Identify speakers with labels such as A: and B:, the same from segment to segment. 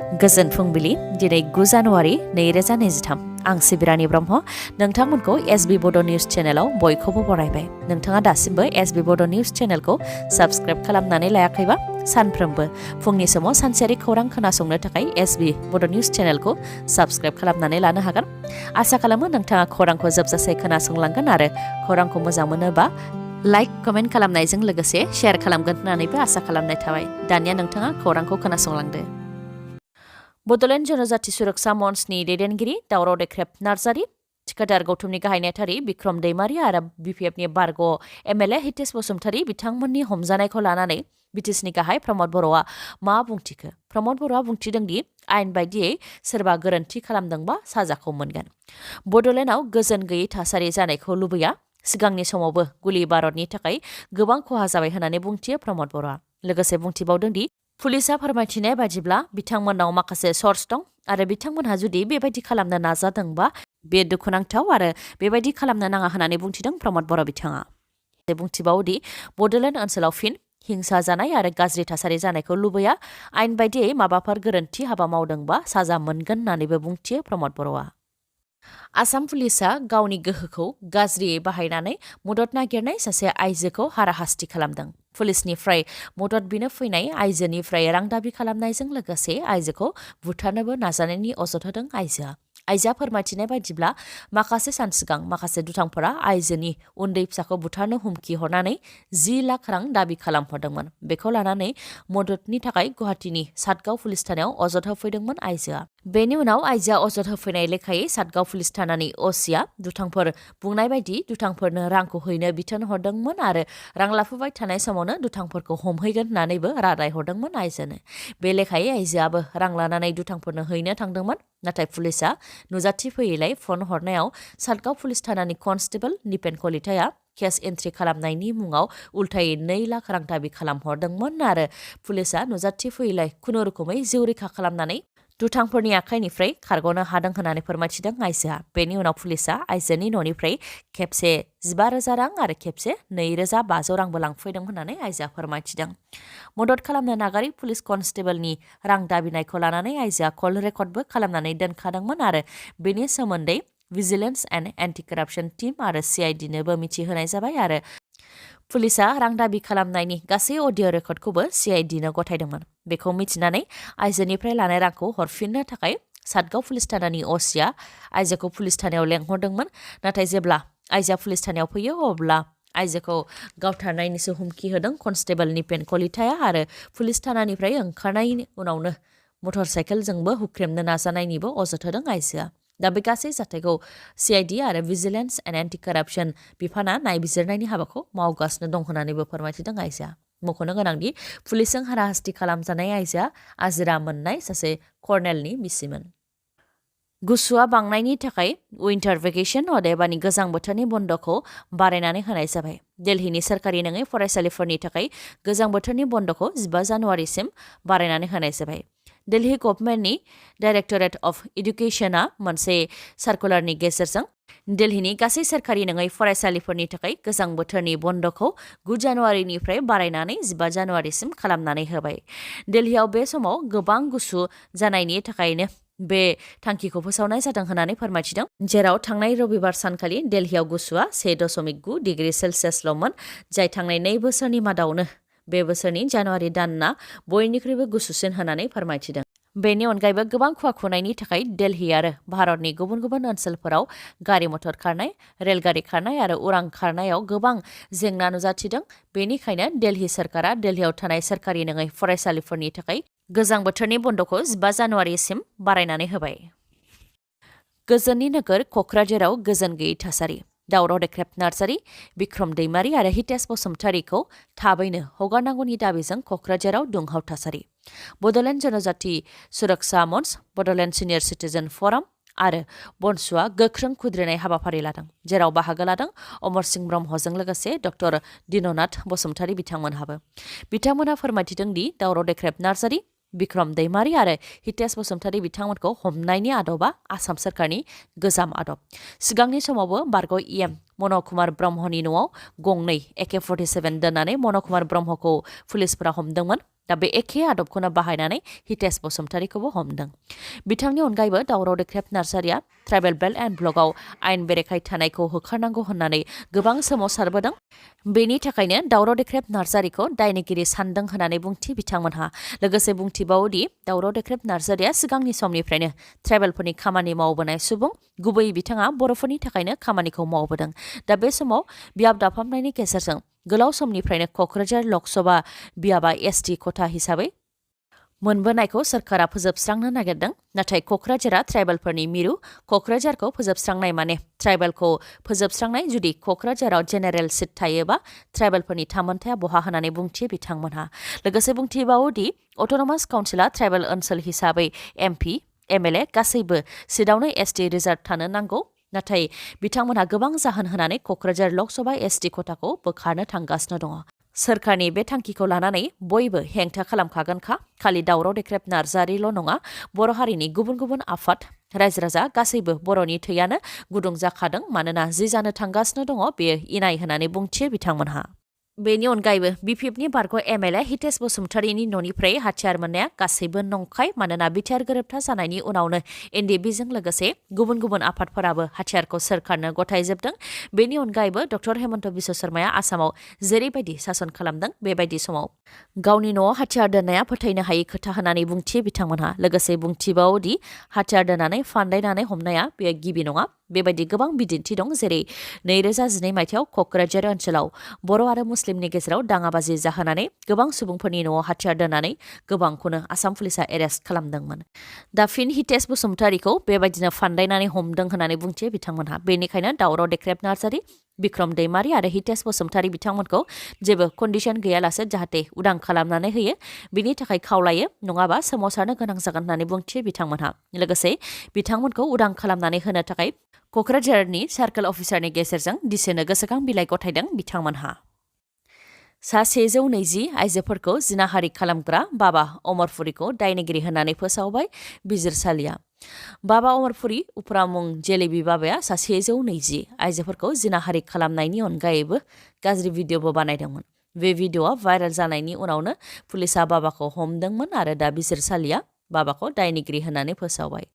A: गोजोन फुंबिलि दिनै 9 जानुवारि 2023 आं सिबिरानि ब्रह्म नोंथांमोनखौ एसबी बड' निउज चेनेलाव बयखौबो बरायबाय। नोंथाङा दासिमबो एसबी बड' निउज चेनेलखौ साबस्क्राइब खालामनानै लायाखैबा सानफ्रोमबो फुंनि समाव सानसेयारि खौरां खोनासंनो थाखाय एसबी बड' निउज चेनेलखौ साबस्क्राइब खालामनानै लानो हागोन। आसा खालामो नोंथाङा खौरांखौ जोबजासे खोनासंलांगोन आरो खौरांखौ मोजां मोनोबा लाइक कमेन्ट खालामनायजों लोगोसे शेयार खालामगोन होननानैबो आसा खालामनाय थाबाय। दानिया नोंथाङा खौरांखौ खोनासंलांदो। बड'लेण्ड जनजाति सुरक्षा मन्चनि दैदेनगिरि दावराव देख्रेब नार्जारि, थिखादार गौथुमनि गाहाय नेहाथारि बिक्रम दैमारि आरो बिपिएफनि बारग' एमएलए हितेश बसुमतारी बिथांमोननि हमजानायखौ लानानै बिटिसिनि गाहाय प्रमद बर'आ मा बुंथिखो? प्रमद बर'आ बुंथिदोंदि आयेन बायदियै सोरबा गोरोन्थि खालामदोंबा साजाखौ मोनगोन। बड'लेण्डआव गोजोन गैयै थासारि जानायखौ लुबैया। सिगांनि समावबो गुलि बारतनि थाखाय गोबां खहा जाबाय होननानै बुंथियो प्रमद बर'आ। लोगोसे बुंथिबावदोंदि पुलिसा फोरमायथिनाय बादिब्ला बिथांमोननाव माखासे सर्स दं आरो बिथांमोनहा जुदि बेबायदि खालामनो नाजादोंबा बे दुखुनांथाव आरो बेबायदि खालामनो नाङा होननानै बुंथिदों प्रमद बर' बिथाङा। बुंथिबावदि बड'लेण्ड ओनसोलाव फिन हिंसा जानाय आरो गाज्रि थासारि जानायखौ लुबैया। आयेन बायदियै माबाफोर गोरोन्थि हाबा मावदोंबा साजा मोनगोन होननानैबो बुंथियो प्रमद बर'आ। आसाम पुलिसा गावनि गोहोखौ गाज्रियै बाहायनानै मदद नागिरनाय सासे आइजोखौ हाराहास्ति खालामदों। पुलिसनिफ्राय मदद बिनो फैनाय आइजोनिफ्राय रां दाबि खालामनायजों लोगोसे आइजोखौ बुथारनोबो नाजानायनि अजद होदों आइजोआ। आइजोआ फोरमायथिनाय बायदिब्ला माखासे सान सिगां माखासे दुथांफोरा आइजोनि उन्दै फिसाखौ बुथारनो हुमखि हरनानै 10 लाख रां दाबि खालामहरदोंमोन। बेखौ लानानै मददनि थाखाय गुवाहाटीनि सातगाव पुलिस थानायाव अजद होफैदोंमोन आइजोआ। बेनि उनाव आइजोआ अजद होफैनाय लेखायै सातगाव पुलिस थानानि असिआ दुथांफोर बुंनाय बायदि दुथांफोरनो रांखौ हैनो बिथोन हरदोंमोन आरो रां लाफुबाय थानाय समावनो दुथांफोरखौ हमहैगोन होननानैबो रादाय हरदोंमोन आइजोनो। बे लेखायै आइजोआबो रां लानानै दुथांफोरनो हैनो थांदोंमोन। नाथाय पुलिसा नुजाथि फैयैलाय फन हरनायाव सातगाव पुलिस थानानि कनस्टेबल निपेन कलिताया केस एन्ट्रि खालामनायनि मुङाव उल्थायै 2 लाख रां दाबि खालामहरदोंमोन आरो पुलिसा नुजाथि फैयैलाय खुनुरुखुमै जिउ रैखा खालामनानै दुथांफोरनि आखाइनिफ्राय खारग'नो हादों होननानै फोरमायथिदों आइजोआ। बेनि उनाव पुलिसा आइजोनि न'निफ्राय खेबसे 15,000 रां आरो खेबसे 2,500 रांबो लांफैदों होननानै आइजोआ फोरमायथिदों। मदद खालामनो नागारै पुलिस कनस्टेबलनि रां दाबिनायखौ लानानै आइजोआ कल रेकर्डबो खालामनानै दोनखादोंमोन आरो बेनि सोमोन्दै भिजिलेन्स एन्ड एन्टि करापसन टीम आरो सिआइडिनोबो मिथिहोनाय जाबाय आरो पुलिसा रां दाबि खालामनायनि गासै अडिअ' रेकर्डखौबो सिआइडिनो गथायदोंमोन। बेखौ मिथिनानै आइजोनिफ्राय लानाय रांखौ हरफिननो थाखाय सातगाव पुलिस थानानि असिआ आइजोखौ पुलिस थानायाव लेंहरदोंमोन। नाथाय जेब्ला आइजोआ पुलिस थानायाव फैयो अब्ला आइजोखौ गावथारनायनिसो हुमखि होदों कनस्टेबल निपेन कलिताया आरो पुलिस थानानिफ्राय ओंखारनायनि उनावनो मटर साइकेलजोंबो हुख्रेमनो नाजानायनिबो अजद होदों आइजोआ। दा बे गासै जाथायखौ सिआइडि आरो भिजिलेन्स एन्ड एन्टि करापसन बिफाना नायबिजिरनायनि हाबाखौ मावगासिनो दं होननानैबो फोरमायथिदों आइजोआ। मख'नो गोनांदि पुलिसजों हाराहास्ति खालामजानाय आइजोआ आजिरा मोननाय सासे कर्नेलनि बिसिमोन। गुसुआ बांनायनि थाखाय उइन्टार भेकेसन अदेबानि गोजां बोथोरनि बन्द'खौ बारायनानै होनाय जाबाय। दिल्लीनि सोरखारि नङै फरायसालिफोरनि थाखाय गोजां बोथोरनि बन्द'खौ 15 जानुवारिसिम बारायनानै होनाय जाबाय। दिल्ली गभर्नमेन्टनि डाइरेक्टरेट अफ एडुकेशनआ मोनसे सार्कुलारनि गेजेरजों दिल्लीनि गासै सोरखारि नङै फरायसालिफोरनि थाखाय गोजां बोथोरनि बन्द'खौ 9 जानुवारिनिफ्राय बारायनानै 15 जानुवारिसिम खालामनानै होबाय। दिल्लीयाव बे समाव गोबां गुसु जानायनि थाखायनो बे थांखिखौ फोसावनाय जादों होननानै फोरमायथिदों। जेराव थांनाय रबिबार सानखालि दिल्लीयाव गुसुआ 1.9 डिग्री सेलसियासल'मोन, जाय थांनाय 2 बोसोरनि मादावनो बे बोसोरनि जानुवारि दानआ बयनिख्रुइबो गुसुसिन होननानै फोरमायथिदों। बेनि अनगायैबो गोबां खुवा खुनायनि थाखाय दिल्ली आरो भारतनि गुबुन गुबुन ओनसोलफोराव गारि मटर खारनाय, रेलगारि खारनाय आरो उरां खारनायाव गोबां जेंना नुजाथिदों। बेनिखायनो दिल्ली सोरखारा दिल्लीयाव थानाय सोरखारि नङै फरायसालिफोरनि थाखाय गोजां बोथोरनि बन्द'खौ 15 जानुवारिसिम बारायनानै होबाय। गोजोननि नोगोर क'क्राझाराव गोजोन गैयै थासारि। दावराव देख्रेब नार्जारि, बिक्रम दैमारि आरो हितेश बसुमतारीखौ थाबैनो हगारनांगौनि दाबिजों क'क्राझाराव दुंहाव थासारि। बड'लेण्ड जनजाति सुरक्षा मन्च, बड'लेण्ड सिनियर सिटिजेन फराम आरो बनसुआ गोख्रों खुद्रिनाय हाबाफारि लादों, जेराव बाहागो लादों अमर सिंह ब्रह्मजों लोगोसे डक्टर दिननाथ बसुमतारी बिथांमोनहाबो। बिथांमोनहा फोरमायथिदों दि दावराव देख्रेब नार्जारि, बिक्रम दैमारि आरो हितेश बसुमतारी बिथांमोनखौ हमनायनि आदबा आसाम सोरखारनि गोजाम आदब। सिगांनि समावबो बारग' इएम मन कुमार ब्रह्मनि न'आव गंनै AK-47 दोननानै मन कुमार ब्रह्मखौ पुलिसफोरा हमदोंमोन। दा बे एखे आदबखौनो बाहायनानै हितेश बसुमतारीखौबो हमदों। बिथांनि अनगायैबो दावराव देख्रेब नार्जारिया ट्राइबेल बेल्ट एन्ड ब्लकआव आयेन बेरेखाय थानायखौ होखारनांगौ होननानै गोबां सोमावसारबोदों। बेनि थाखायनो दावराव देख्रेब नार्जारिखौ दायनिगिरि सानदों होननानै बुंथि बिथांमोनहा लोगोसे बुंथिबावोदि दावराव देख्रेब नार्जारिया सिगांनि समनिफ्रायनो ट्राइबेलफोरनि खामानि मावबोनाय सुबुं, गुबैयै बिथाङा बर'फोरनि थाखायनो खामानिखौ मावबोदों। दा बे समाव बियाब दाफामनायनि गेजेरजों गोलाव समनिफ्रायनो क'क्राझार लकसभा बियाबा एसटि खथा हिसाबै मोनबोनायखौ सोरखारा फोजोबस्रांनो नागिरदों। नाथाय क'क्राझारा ट्राइबेलफोरनि मिरु, क'क्राझारखौ फोजोबस्रांनाय माने ट्राइबेलखौ फोजोबस्रांनाय। जुदि क'क्राझाराव जेनेरेल सिट थायोबा ट्राइबेलफोरनि थामोनथाया बहा होननानै बुंथियो बिथांमोनहा। लोगोसे बुंथिबावोदि अट'नमास काउन्सिला ट्राइबेल ओनसोल हिसाबै एमपि, एमएलए गासैबो सिटआवनो एसटि रिजार्भ थानो नांगौ। नाथाय बिथांमोनहा गोबां जाहोन होनानै क'क्राझार लकसभा एसटि खथाखौ बोखारनो थांगासिनो दङ। सोरखारनि बे थांखिखौ लानानै बयबो हेंथा खालामखागोनखा। खालि दावराव देख्रेब नार्जारिल' नङा, बर' हारिनि गुबुन गुबुन आफाद, रायजो राजा गासैबो बर'नि थैयानो गुदुं जाखादों। मानोना जि जानो थांगासिनो दङ बेयो इनाय होननानै बुंथियो बिथांमोनहा। बेनि अनगायैबो बिपिएफनि बारग' एमएलए हितेश बसुमतारीनि न'निफ्राय हाथियार मोननाया गासैबो नंखाय। मानोना बिटिआर गोरोबथा जानायनि उनावनो एनडिएफबिजों लोगोसे गुबुन गुबुन आफादफोराबो हाथियारखौ सोरखारनो गथायजोबदों। बेनि अनगायैबो डक्टर हेमन्त बिश्व शर्माया आसामाव जेरैबायदि सासन खालामदों बेबायदि समाव गावनि न'आव हाथियार दोननाया फोथायनो हायै खोथा होननानै बुंथियो बिथांमोनहा। लोगोसे बुंथिबावोदि हाथियार दोननानै फान्दायनानै हमनाया बेयो गिबि नङा। बेबायदि गोबां बिदिन्थि दं। जेरै 2012 मायथाइयाव क'क्राझार ओनसोलाव बर' आरो मुस्लिमनि गेजेराव दाङाबाजि जाहोनानै गोबां सुबुंफोरनि न'आव हाथियार दोननानै गोबांखौनो आसाम पुलिसा एरेस्ट खालामदोंमोन। दा फिन हितेश बसुमतारीखौ बेबायदिनो फान्दायनानै हमदों होननानै बुंथियो बिथांमोनहा। बेनिखायनो दावराव देख्रेब नार्जारि, बिक्रम दैमारि आरो हितेश बसुमतारी बिथांमोनखौ जेबो कन्डिसन गैयालासे जाहाथे उदां खालामनानै होयो बिनि थाखाय खावलायो, नङाबा सोमावसारनो गोनां जागोन होननानै बुंथियो बिथांमोनहा। लोगोसे बिथांमोनखौ उदां खालामनानै होनो थाखाय क'क्राझारनि सार्कोल अफिसारनि गेजेरजों डिसिनो गोसोखां बिलाइ गथायदों बिथांमोनहा। सा 120 आइजोफोरखौ जिनाहारि खालामग्रा बाबा अमरपुरीखौ दायनिगिरि होननानै फोसावबाय बिजिरसालिया। बाबा अमरपुरी उफ्रा मुं जेलेबी बाबाया सा 120 आइजोफोरखौ जिनाहारि खालामनायनि अनगायैबो गाज्रि भिडिअबो बानायदोंमोन। बे भिडिअआ भाइरेल जानायनि उनावनो पुलिसा बाबाखौ हमदोंमोन आरो दा बिजिरसालिया बाबाखौ दायनिगिरि होननानै फोसावबाय।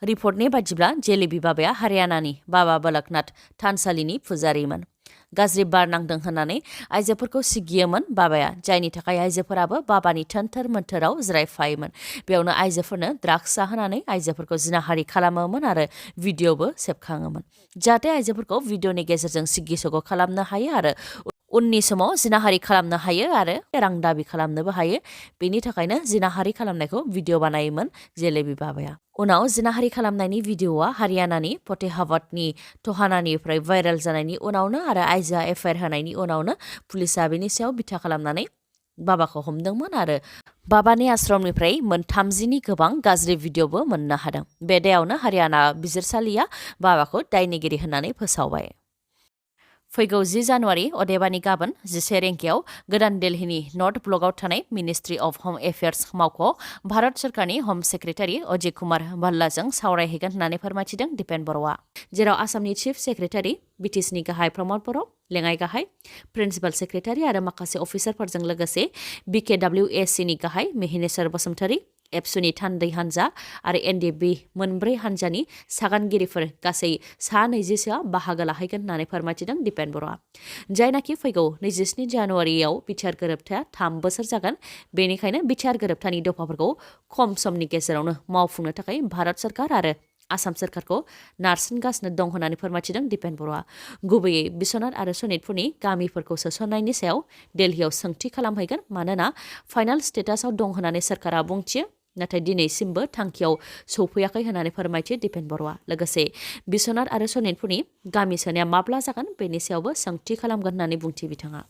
A: रिपर्टनि बायदिब्ला जेलेबी बाबाया हारियानानि बाबा बालकनाथ थानसालिनि फुजारिमोन। गाज्रि बार नांदों होननानै आइजोफोरखौ सिगियोमोन बाबाया, जायनि थाखाय आइजोफोराबो बाबानि थोनथोर मोन्थोराव जिरायफायोमोन। बेयावनो आइजोफोरनो ड्राग्स जाहोनानै आइजोफोरखौ जिनाहारि खालामोमोन आरो भिडिअबो सेबखाङोमोन, जाहाथे आइजोफोरखौ भिडिअनि गेजेरजों सिगि सग' खालामनो हायो आरो उननि समाव जिनाहारि खालामनो हायो आरो रां दाबि खालामनोबो हायो। बेनि थाखायनो जिनाहारि खालामनायखौ भिडिअ बानायोमोन जेलेबी बाबाया। उनाव जिनाहारि खालामनायनि भिडिअआ हारियानानि फतेहाबादनि टहानानिफ्राय भाइरेल जानायनि उनावनो आरो आइजोआ एफआइआर होनायनि उनावनो पुलिसा बेनि सायाव बिथा खालामनानै बाबाखौ हमदोंमोन आरो बाबानि आश्रमनिफ्राय मोन 30नि गोबां गाज्रि भिडिअबो मोननो हादों। बे दायावनो हारियाना बिजिरसालिया बाबाखौ दायनिगिरि होननानै फोसावबाय। फैगौ 10 जानुवारि अदेबानि गाबोन 11 रिंगायाव गोदान दिल्लीनि नर्थ ब्लकआव थानाय मिनिस्ट्रि अफ हम एफेयार्स मावख'आव भारत सोरखारनि हम सेक्रेटारि अजय कुमार भाल्लाजों सावरायहैगोन होननानै फोरमायथिदों दिपेन बर'आ। जेराव आसामनि चिफ सेक्रेटारि, बिटिसिनि गाहाय प्रमद बर', लेङाइ गाहाय, प्रिन्सिपाल सेक्रेटारि आरो माखासे अफिसारफोरजों लोगोसे बिकेडब्लिउएसिनि गाहाय मेहिनेश्वर बसुमतारी, एबसुनि थान्दै हान्जा आरो एनडिएफबि मोनब्रै हान्जानि सागानगिरिफोर गासै 120सोआ बाहागो लाहैगोन होननानै फोरमायथिदों दिपेन बर'आ। जायनाखि फैगौ 27 जानुवारियाव बिटिआर गोरोबथाया 3 बोसोर जागोन। बेनिखायनो बिटिआर गोरोबथानि दफाफोरखौ खम समनि गेजेरावनो मावफुंनो थाखाय भारत सोरखार आरो आसाम सोरखारखौ नारसिनगासिनो दं होननानै फोरमायथिदों दिपेन बर'आ। गुबैयै बिश्वनाथ आरो सनितपुरनि गामिफोरखौ सोसननायनि सायाव दिल्लीयाव सोंथि खालामहैगोन। मानोना फाइनाल स्टेटासआव दं होननानै सोरखारा बुंथियो, नाथाय दिनैसिमबो थांखियाव सौफैयाखै होननानै फोरमायथियो दिपेन बर'आ। लोगोसे बिश्वनाथ आरो सनितपुरनि गामि सोनाया माब्ला जागोन बेनि सायावबो सोंथि खालामगोन होननानै बुंथियो बिथाङा।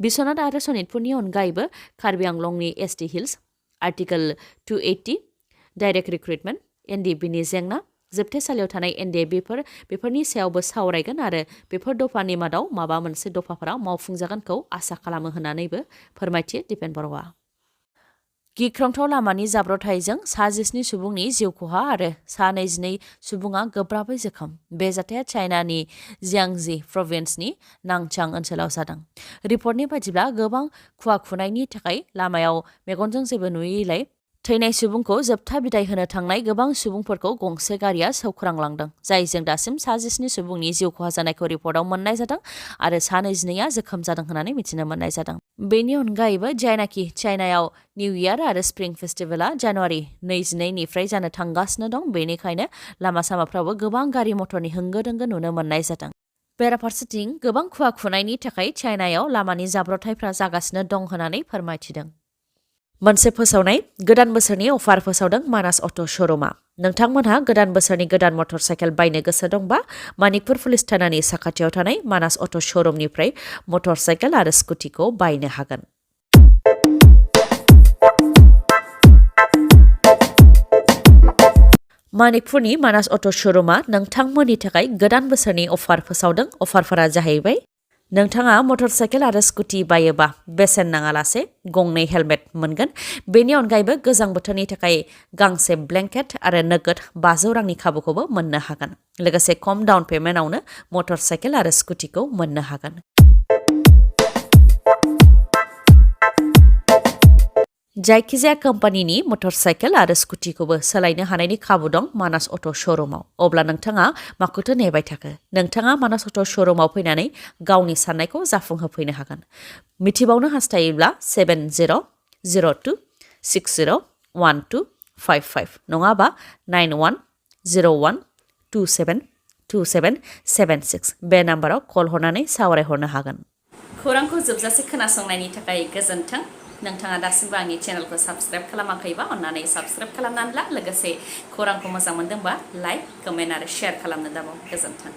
A: बिश्वनाथ आरो सनितपुरनि अनगायैबो कार्बि आंलंनि ST hills, article 280, direct recruitment, एनडिएफबिनि जेंना, जोबथेसालियाव थानाय बेफोरनि सायावबो सावरायगोन आरो बेफोर दफानि मादाव माबा मोनसे दफाफोरा मावफुंजागोनखौ आसा खालामो होननानैबो फोरमायथियो दिपेन बर'आ। गिख्रंथाव लामानि जाब्रबथायजों सा 17 सुबुंनि जिउ खहा आरो सा 22 सुबुङा गोब्राबै जोखोम। बे जाथाया चाइनानि जियांजी प्रभिन्सनि नांचां ओनसोलाव जादों। रिपर्टनि बायदिब्ला गोबां खुवा खुनायनि थाखाय लामायाव मेगनजों जेबो नुयैलाय थैनाय सुबुंखौ जोबथा बिदाय होनो थांनाय गोबां सुबुंफोरखौ गंसे गारिया सौख्रांलांदों, जायजों दासिम सा 17 सुबुंनि जिउ खहा जानायखौ रिपर्टआव मोननाय जादों आरो सा 22आ जोखोम जादों होननानै मिथिनो मोननाय जादों। बेनि अनगायैबो जायनाखि चाइनायाव निउ इयार आरो स्प्रिं फेस्टिभेला जानुवारि 22 निफ्राय जानो थांगासिनो दं, बेनिखायनो लामा सामाफ्रावबो गोबां गारि मटरनि होंगो दोंगो नुनो मोननाय जादों। बेराफारसेथिं गोबां खुवा खुनायनि थाखाय चाइनायाव लामानि जाब्रबथायफ्रा जागासिनो दं होननानै फोरमायथिदों। मोनसे फोसावनाय गोदान बोसोरनि अफार फोसावदों मानास अट' श'रुमा। नोंथांमोनहा गोदान बोसोरनि गोदान मटर साइकेल बायनो गोसो दंबा मानिकपुर पुलिस थानानि साखाथियाव थानाय मानास अट' श'रुमनिफ्राय मटर साइकेल आरो स्कुटिखौ बायनो हागोन। मानिकपुरनि मानास अट' श'रुमा नोंथांमोननि थाखाय गोदान बोसोरनि अफार फोसावदों। अफारफोरा जाहैबाय नोंथाङा मटर साइकेल आरो स्कुटि बायोबा बेसेन नाङालासे गंनै हेलमेट मोनगोन। बेनि अनगायैबो गोजां बोथोरनि थाखाय गांसे ब्लेंकेट आरो नोगोद 500 रांनि खाबुखौबो मोननो हागोन। लोगोसे खम डाउन पेमेन्टआवनो मटर साइकेल आरो स्कुटिखौ मोननो हागोन। जायखिजाया कम्पानिनि मटर साइकेल आरो स्कुटिखौबो सोलायनो हानायनि खाबु दं मानास अट' श'रुमाव। अब्ला नोंथाङा माखौथो नेबाय थाखो? नोंथाङा मानास अट' श'रुमाव फैनानै गावनि साननायखौ जाफुंहोफैनो हागोन। मिथिबावनो हास्थायोब्ला 7060601255 नङाबा 9101272776 बे नाम्बाराव कल हरनानै सावरायहरनो हागोन। खौरांखौ जोबजासे खोनासंनायनि थाखाय गोजोन्थों। नोंथाङा दासिमबो आंनि चेनेलखौ साबस्क्राइब खालामाखैबा अन्नानै साबस्क्राइब खालामनानै ला। लोगोसे खौरांखौ मोजां मोनदोंबा लाइक, कमेन्ट आरो शेयार खालामनो दाबाव। गोजोन्थों।